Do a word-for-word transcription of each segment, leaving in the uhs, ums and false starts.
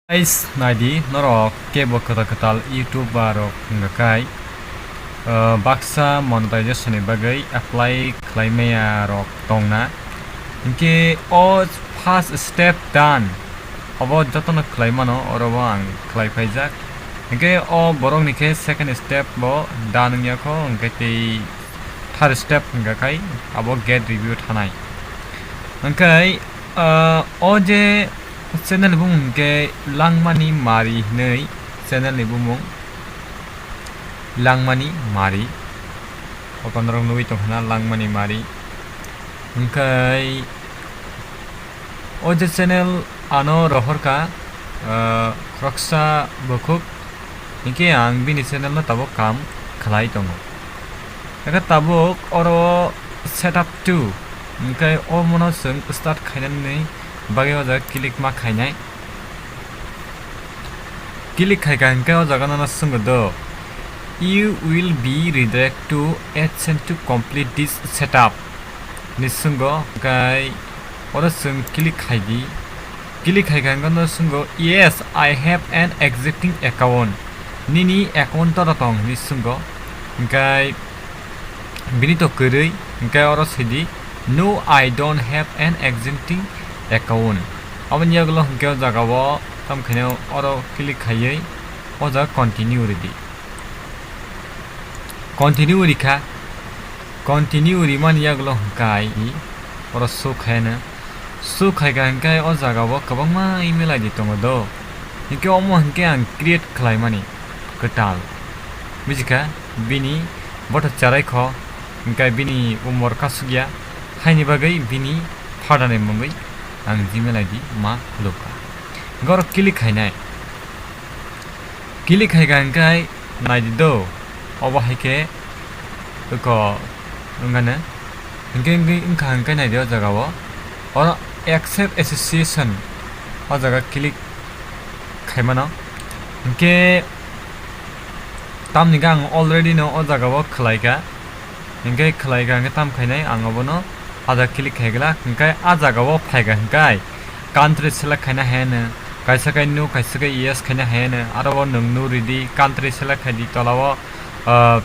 Guys, naidi norok kebo kwtal kwtal YouTuber rok wngkha kai, uh, baksa monetization ni bagwi apply khlai maya rok tongna. Hinkhe o first step done, obo jotono khlai mano, oro bo ang khlai phaijak. Hinkhe o borok ni khe second step bo done wngya kho, hinkhe tei third step wngkha kai abo get review thanai. Hinkhe, uh, o je channel ni bumung hinkhe Langmani Mari hinwi channel ni bumung, Langmani Mari. O kono rok nugwi tongkha na Langmani Mari. Hinkhe o je channel ano rohorkha, ah, khoroksa bukhuk. Hinkhe ang bini channel no tabuk kam khlai tongo. Hinkhe tabuk oro setup two. Hinkhe omono chwng start khainani bagwi o jaga click ma khainai. Click khaikha hinkhe o jaga no swngo do, "You will be redirect to AdSense to complete this setup" ni swngo, hinkhe oro chwng click khai di. Click khaikha hinkhe no swngo, "Yes, I have an existing account." Nini account oro tong hinwi swngo, hinkhe bini to kwrwi, hinkhe oro sidi, "No, I don't have an existing account." Aboni yagulo hinkhe o jaga o tamo khe oro click khaiwi o jaga continue ridi. Continue rikha, continue rimani yagulo hinkhe oro show khaino, show khaikha hinkhe o jaga o kwbangma email I D tongo do, hinkhe omo hinkhe ang create khlaimani kwtal. Bujikha, bini bothor cherai kho, hinkhe bini umor kasukya, haini bagwi bini father ni mungwi ang Gmail I D ma khulukha. Hinkhe oro click khainai. Click khaikha hinkhe naidi do, obo haikhe eko wngkha ne. Hinkhe wngkha hinkhe naidi o jaga o. Oro accept association o jaga click khaimano. Hinkhe tamni khe ang already no o jaga o khlaikha. Hinkhe khlaikha hinkhe tam khainai ang obono a jaga click khaigwlak. Hinkhe a jaga o phaikha hinkhe country select khaina heno. Kaisa khe no, kaisa khe yes khaina heno. Aro o nwng no ridi country select khaidi tola o, ah,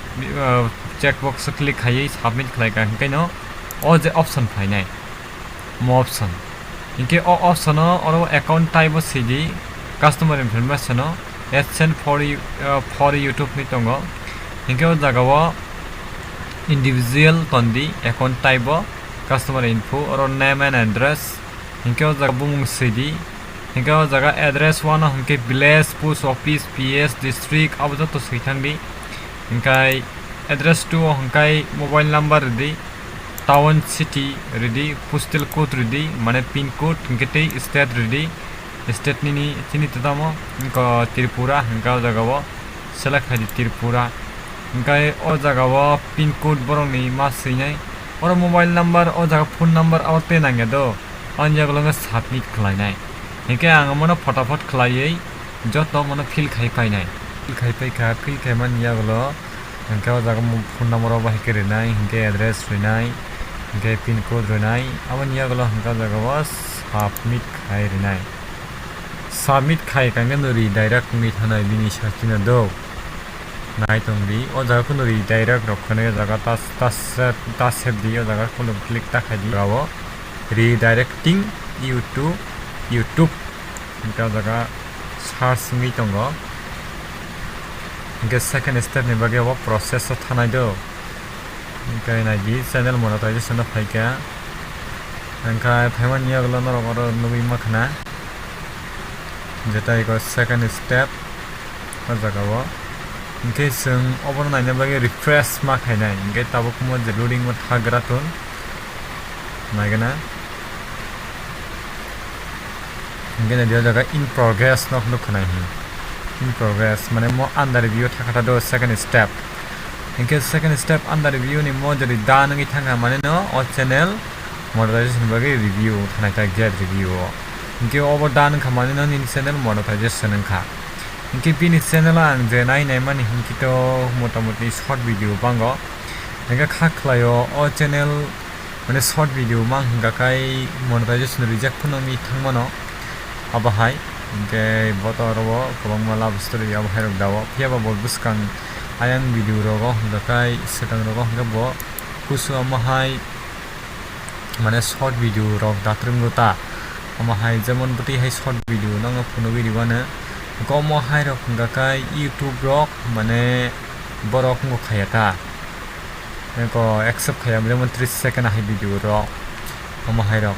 ah, checkbox o click khaiwi submit khlaikha hinkhe no o je option phainai. Mo option. Hinkhe o option o oro account type o sidi customer information o AdSense for you, uh, for YouTube ni tongo. Hinkhe o jaga o individual tondi account type o customer info oro name and address. Hinkhe o jaga bumung sidi. Hinkhe o jaga address one o hinkhe village, post office, P S, district abo joto swi thangdi. Hinkhe address two o hinkhe mobile number ridi. Town, city ridi, postal code ridi, mane pin code, hinkhe tei state ridi, state nini chini twtamo, wngkha Tripura, hinkhe o jaga o select khaidi Tripura, hinkhe o jaga o pin code borokni ma swinai, oro mobile number, o jaga phone number abo tei nangya do, ani yagulo wngkha submit khlainai, hinkhe ang omono photapot khlaiwi joto omono fill khai painai, fill khai paikha, fill khaimani yagulo. Hinkhe o jaga phone number o bahai khe rinai, hinkhe address rinai, hinkhe pin code rinai, aboni yagulo hinkhe o jaga o submit khai rinai. Submit khai kha hinkhe no redirect wngwi thanai bini sachino do. Nai tongdi, o jaga kheno redirect rok khanai, o jaga ta, ta, ta save di, o jaga kheno click ta khai di, o redirecting you to YouTube. Hinkhe o jaga search wngwi tongo. Hinkhe second step ni bagwi abo process o thanai do. Hinkhe naidi channel monetization o phaikha. Hinkhe phaimani yagulo norok oro nugwi mankha na. Jetai eko second step o jaga o. Hinkhe chwng obono naina bagwi refresh ma khainai. Hinkhe tabuk mo je loading o thagra tong. Naigana. Hinkhe naidi o jaga in progress no nukha nai hi. In progress mane mo under review thakha do second step. Hinkhe second step under review ni mo jodi done wngwi thangkha mane no o channel monetization bagwi review thanai ta get review o. Hinkhe obo done wngkha mane no nini channel monetization wngkha. Hinkhe bini channel o ang je nai naimani hinkhe to motamoti short video bango. Hinkhe kha khlaio o channel mane short video mang hingka khai monetization reject phano wngwi thangmano. Abo hai Hinkhe bo to oro o kwbangma love story abo hai rok dao. Phiya ba bo bwskang ayang video rogo hwnkha khe swkang rogo hwnkhe bo kusu omo hai mane short video rok datrwngwi ta. Omo hai jemon bwtwi hai short video no phunugwi rwmano. Hwnkhe omo hai rok hwnkha khe YouTube rok mane borok wngkha ya ta. Eko accept khaiya, jemon tris second hai video rok, omo hai rok.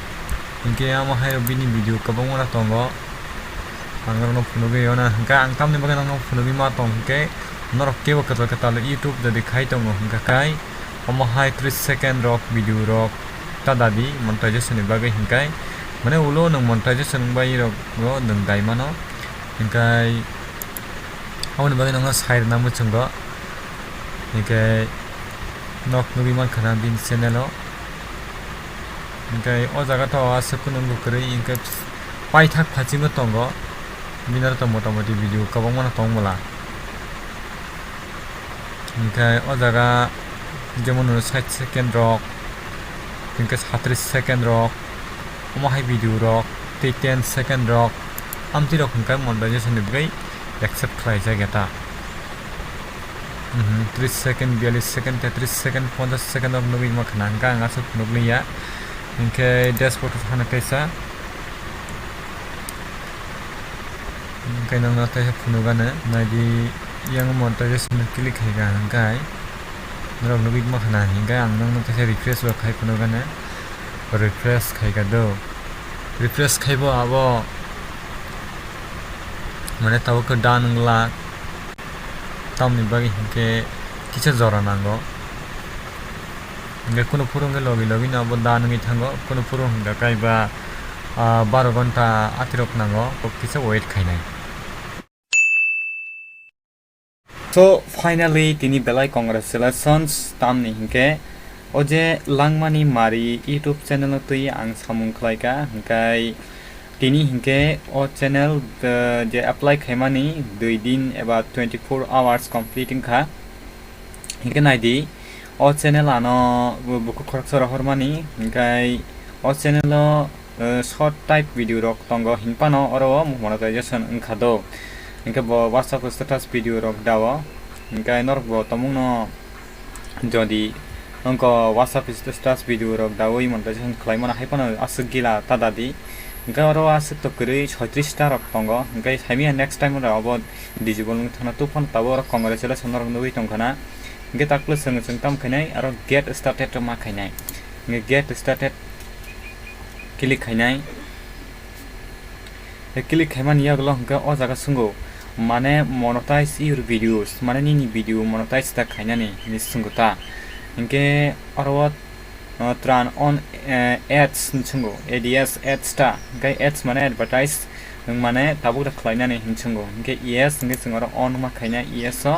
Hinkhe omo hai rok bini video kwbangma no tongo. Ang norokno phunugwi rwna, hinkhe ang tamni bagwi norokno phunugwi ma tong hinkhe norok kebo kwtal kwtal YouTube jodi khai tongo hinkha khe omo hai tris second rok video rok ta dadi monetization ni bagwi hinkhe mane ulo nwng monetization wngbai rok nwng dai mano hinkhe. Aboni bagwi nokno sai rwna muchungo. Hinkhe nok nugwi mankha na bini channel o. Hinkhe o jaga to aswk kunu wngkha kwrwi hinkhe paithak phasingo tongo. Bini aro to motamoti video kwbangma no tong bwla. Hinkhe o jaga jemon sait second rok, hinkhe satris second rok, omo hai video rok tei ten second rok, amtwi rok hinkhe monetization ni bagwi accept khlaijak ya ta. Mhm, tris second, biyallis second, tetris second, ponchash second rok nugwi mankha na, hinkhe ang aswk phunukliya. Hinkhe dashboard o thangna kaisa. Hinkhe nokno teisa phunukgano naidi, yang monetization no click khaikha hinkhe norok nugwi mankha na, hinkhe ang nokno teisa refresh bo khai phunukgano, refresh khaikha do, refresh khaibo abo mane tabuk khe done wngla, tamoni bagwi hinkhe kisa jora nango. Hinkhe kunu phuru hinkhe logi logi no abo done wngwi thango, kunu phuru hinkhe kaiba, ah, baro ghonta atirok nango, kok kisa wait khainai. So finally tini belai congratulations, tamni hinkhe o je Langmani Mari YouTube channel no twi ang samung khlaikha, hinkhe tini hinkhe o channel, eh, je apply khaimani dui din eba twenty four hours complete wngkha. Hinkhe naidi, o channel ano bu-, bukhuk khoroksa rohormani, hinkhe o channel o, eh, short type video rok tongo, hinphano oro o monetization wngkha do. Hinkhe bo WhatsApp status video rok dao, hinkhe norok bo tongmungno jodi wngkha WhatsApp status video rok daui monetization khlaimano, haiphano aswk gila ta dadi. Hinkhe oro aswk to kwrwi soitris ta rok tongo, hinkhe saimanya next time oro obo Digibol wng thangna tubufano tabuk oro congratulation norok nugwi tongkha na. Hinkhe tak plus chwng, chwng tamo khainai aro get started ma khainai. Hinkhe get started click khainai. Hinkhe click khaimani yagulo hinkhe o jaga swngo, mane monetize your videos, mane nini video monetize ta khainani hinwi swngo ta. Hinkhe oro o uh, turn on, uh, ads hinwi swngo, A D S ads ta, hinkhe ads mane advertise, nwng mane tabuk da khlainani hinwi swngo, hinkhe yes, hinkhe chwng oro on ma khaina yes o,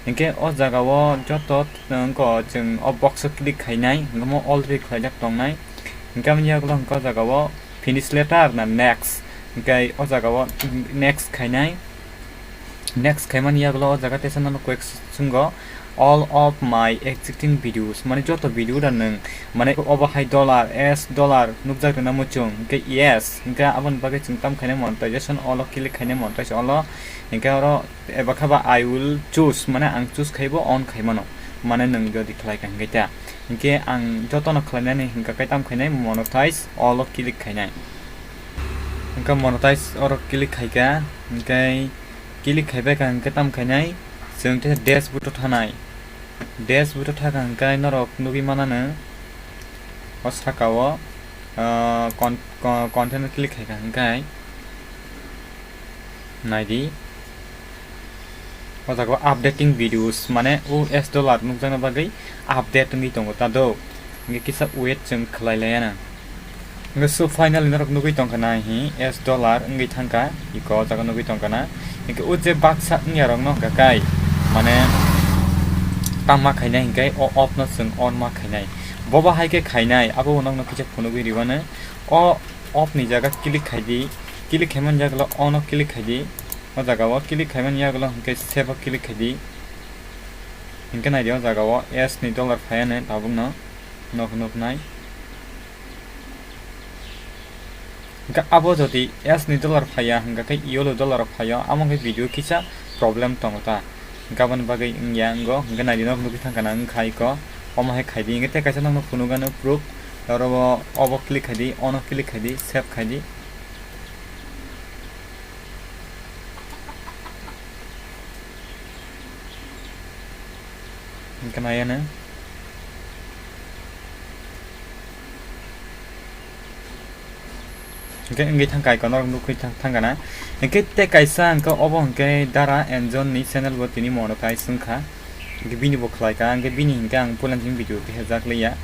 hinkhe o jaga o joto, uh, wngkha chwng o box o click khainai, hinkhe omo already khlaijak tongnai, hinkhe aboni yagulo hinkhe o jaga o finish later na next, hinkhe o jaga o next khainai. Next khaimani yagulo o jaga teisa nono koi swngo, all of my existing videos, mane joto video da nwng, mane obo hai dollar, S dollar nukjak rwna muchung, hinkhe yes, hinkhe aboni bagwi chwng tam khainai monetization, all o click khainai monetize all o, hinkhe oro eba khe ba I will choose, mane ang choose khaibo on khaimano, mane nwng jodi khlai kha hinkhe ta, hinkhe ang jotono khlainani hinkhe khe tam khainai monetize all o click khainai, hinkhe monetize oro click khaikha, hinkhe click khaibai kha hinkhe tam khainai chwng khe dashboard o thanai. Dashboard o thakha hinkhe norok nugwi manano o saka o, ah, con-, con-, content o click khaikha hinkhe naidi. O jaga o updating videos, mane o S dollar nukjakna bagwi update wngwi tongo ta do. Hinkhe kisa wait chwng khlai laiya na. Hinkhe so finally norok nugwi tongkha na hi S dollar wngwi thangkha, iko o jaga nugwi tongkha na. Hinkhe o je baksa wngya rok no hwnkha kai, mane tangma khainai hinkhe o off no chwng on ma khainai. Bobo hai khe khainai, abo nokno kisa phunugwi rwmano. O off ni jaga click khaidi, click khaimani jaga o on o click khaidi. O jaga o click khaimani yagulo hinkhe save o click khaidi. Hinkhe naidi o jaga o S ni dollar phaiya nai tabukno nok nuknai. Hwnkhe abo jodi S ni dollar phaiya, hwnkhe khe yellow dollar rok phaio, amo khe video kisa problem tongo ta. Hwnkhe aboni bagwi wngya wngo, hwnkhe naidi norok nugwi thangkha na wngkha iko, omo hai khaidi, hwnkhe tei kaisa nokno phunukgano proof, oro obo click khaidi, ono click khaidi, save khaidi. Hwnkhe naiya no. Hwnkhe wngwi thangkha icon norok nukwi thang-, thangkha na. Hwnkhe tei kaisa hwnkhe obo hwnkhe Dara Enjon ni channel bo tini monetize wngkha. Hwnkhe bini bo khlaikha, hwnkhe bini hwnkhe ang puila simi video khe hejak liya.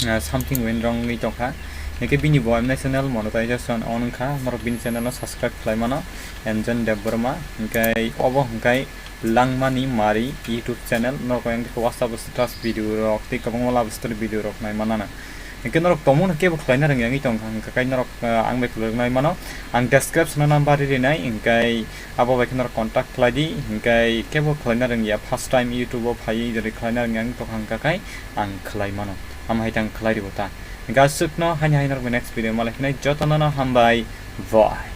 Ah, something went wrong wngwi tongkha. Hwnkhe bini bo M N I channel monetization on wngkha, norok bini channel no subscribe khlai mano, Enjon Debbarma. Hwnkhe obo hwnkhe Langmani Mari YouTube channel, norok yang khe WhatsApp status video rok tei kwbangma love story video rok nai manana. Hwnkhe norok tongmung no kebo khlaina rwngya wngwi tongkha, hwnkhe kai norok, ah, ang bai kwlwrwk nai mano. Ang description o number ri rinai, hwnkhe abo bai khe norok contact khlai di, hwnkhe kebo khlaina rwngya, first time YouTube o phaiwi jori khlaina rwngya wngwi tongkha, hwnkhe kai ang khlai mano. Amo hai tang khlai ribo ta. Hwnkhe aswkno haini hai norok next video malai phinai, jotono no hambai, bye.